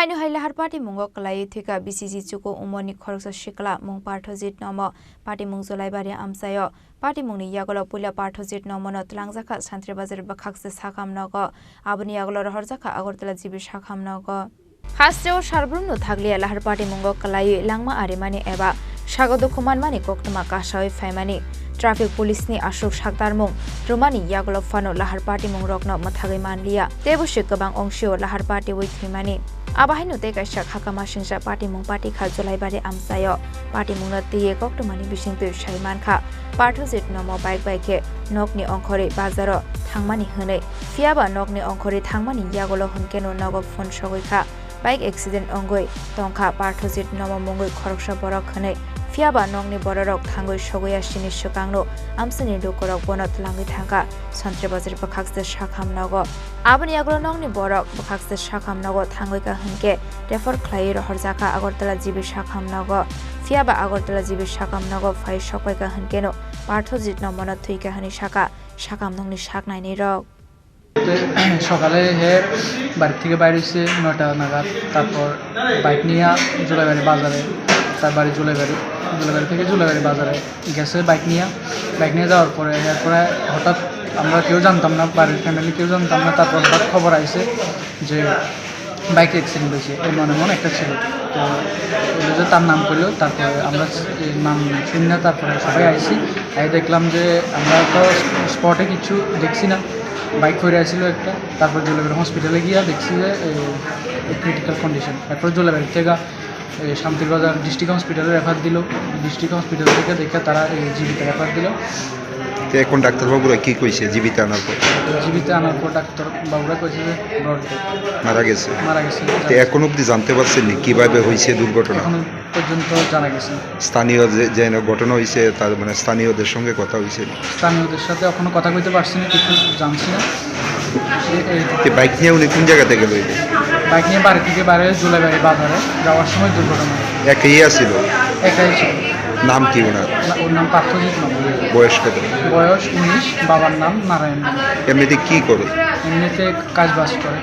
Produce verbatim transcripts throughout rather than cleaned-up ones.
Haino hai lahar patimungo kwlaiwi thwikha B C C chuku umorni khoroksa sikla mung Parthojit Nomo. Patimung Julaibari amchaio. Patimungni yagulo puila Parthojit Nomono twlangjakha Santri Bazar bwkhakse sakham nogo. Aboni yagulo rohorjakha Agartala G B sakham nogo. Hasteo sarbrumno thakliya lahar patimungo kwlaiwi langma arimani eba sago dukhu manmani koktwma kasawi phaimani. Traffic police ni aswk saktarmung rwmani yagulo phano lahar patimungrokno mwthagwi manliya. Teibo se kwbang ongsio lahar patiwi thwimani. Abo haino tei kaisa khakama singsa patimung patikha Julaibari amchaio. Patimungno twiwi koktwmani bisingtwi sai mankha. Parthojit Nomo bike bai khe nokni ongkhorwi bazaro thangmani hwnwi. Phiyaba nokni ongkhorwi thangmani yagulo hwnkeno nogo phone sogwi kha. Bike accident wngwi tongkha Parthojit Nomo mungwi khoroksa borok hwnwi. Phiyaba nokni bororok thangwi sogwi ya sini swkangno amchaini lukurok bono twlangwi thangkha Santri Bazar bwkhakse sakham nogo. Aboni yagulo nokni borok bwkhakse sakham nogo thangwi ka hwnkhe refer khlaiwi rohorjakha Agartala G B sakham nogo. Phiyaba Agartala G B sakham nogo phai sokpaikha hwnkeno Parthojit Nomono thwikha hwnwi sakha sakham nokni saknainirok. সকালে হে বাড়ি থেকে বাইরে হয়েছে নয়টা নাগাদ। তারপর বাইক নিয়ে জুলাইবাড়ি বাজারে, তার বাড়ি জুলাইবাড়ি, জুলাইবাড়ি থেকে জুলাইবাড়ি বাজারে গেছে বাইক নিয়ে। বাইক নিয়ে যাওয়ার পরে, এরপরে হঠাৎ আমরা কেউ জানতাম না, বাড়ির ফ্যামিলি কেউ জানতাম না। তারপর হঠাৎ খবর আইছে যে বাইক অ্যাক্সিডেন্ট হয়েছে, এমন এমন একটা ছিল। তো ওই যে তার নাম করলো, তারপরে আমরা এই নাম শুনি না, তারপরে সবাই আইছি। আই দেখলাম যে আমরা তো স্পটে কিছু দেখছি না, বাইক পড়ে আছিল একটা। তারপর জুলাইবাড়ি হসপিটালে গিয়া দেখছি যে ক্রিটিক্যাল কন্ডিশন। এরপর জুলাইবাড়ি থেকে এই শান্তির বাজার ডিস্ট্রিক্ট হসপিটালে রেফার দিল। ডিস্ট্রিক্ট হসপিটাল থেকে দেখে তারা এই জিবিতে রেফার দিল। তো এখন ডাক্তারবাবুরা কি কইছে জীবিত আনার পর? জীবিত আনার পর ডাক্তার বাবুরা কইছে যে ডেড। মারা গেছে? মারা গেছে। তো এখন অবধি জানতে পারছেন নি কিভাবে হয়েছে দুর্ঘটনা? এখনো পর্যন্ত জানা গেছে না। স্থানীয় যে, যে ঘটনা হয়েছে, তার মানে স্থানীয়দের সঙ্গে কথা হয়েছে নি? স্থানীয়দের সাথে এখনো কথা কইতে পারছি না, কিছু জানছি না। এ-, এই তো বাইক নিয়ে উনি কোন জায়গাতে গেল এই যে? বাইক নিয়ে বাড়ি থেকে বাইরে জুলাইবাড়ি বাজারে যাওয়ার সময় দুর্ঘটনা। একাই আছিল? একাই ছিল। নাম কি ওনার? না, ওর নাম পার্থজিৎ নন্দী। বয়স কত? বয়স উনিশ, বাবার নাম নারায়ণ নন্দী। এমনিতে কি করে? এমনিতে কাজ বাজ করে।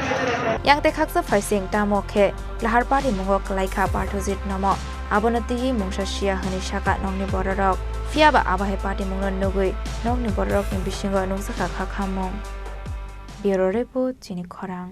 Yang tei khaksa phaising tamo khe lahar patimungo kwlaikha Parthojit Nomo. Abono twiwi mungsa siya hwnwi sakha nokni bororok. Phiyaba abo hai patimungno nugwi nokni bororokni bisingo nukjakha khakhamung. Bureau Report, Chini Khorang.